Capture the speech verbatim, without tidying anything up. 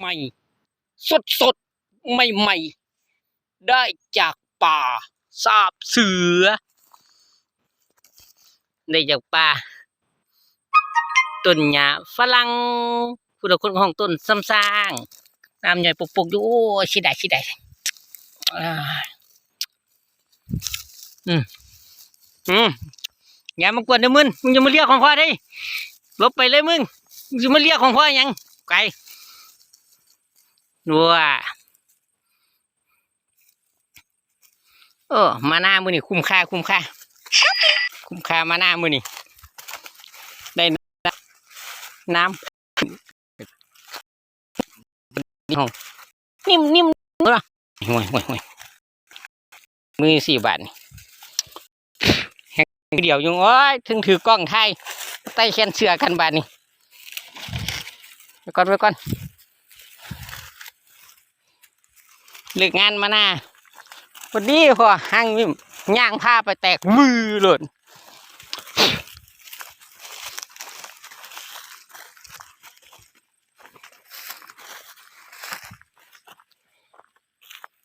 ม่ๆ สดๆ ใหม่ๆ ได้จากป่า สาบเสือ ได้จากป่า ต้นหญ้าฝรั่ง ผู้ละคนของต้นซ้ำซาง น้ำย่อยปกๆอยู่ โอ้ย เสียดาย เสียดาย อ่า อืม อืม อย่ามากวนเด้อมึง มึงอย่ามาเลียของข้อยเด้ หลบไปเลยมึง มึงอย่ามาเลียของข้อยหยัง ไกล ว้า เออ มานามื้อนี้คุ้มค่า คุ้มค่า คุ้มค่ามานามื้อนี้ ได้น้ำ น้ำ นิ่มๆ เออ ห่วย ห่วย ห่วย มือสี่บาทนี่ แฮงเดียวอยู่ โอ้ย ถึงถือกล้องถ่าย ไต่แขนเสื้อกันบาดนี่ ไปก่อน ไปก่อน เลิกงานมานา พอดีพอหังนี่ย่างพาไปแตกวือโลด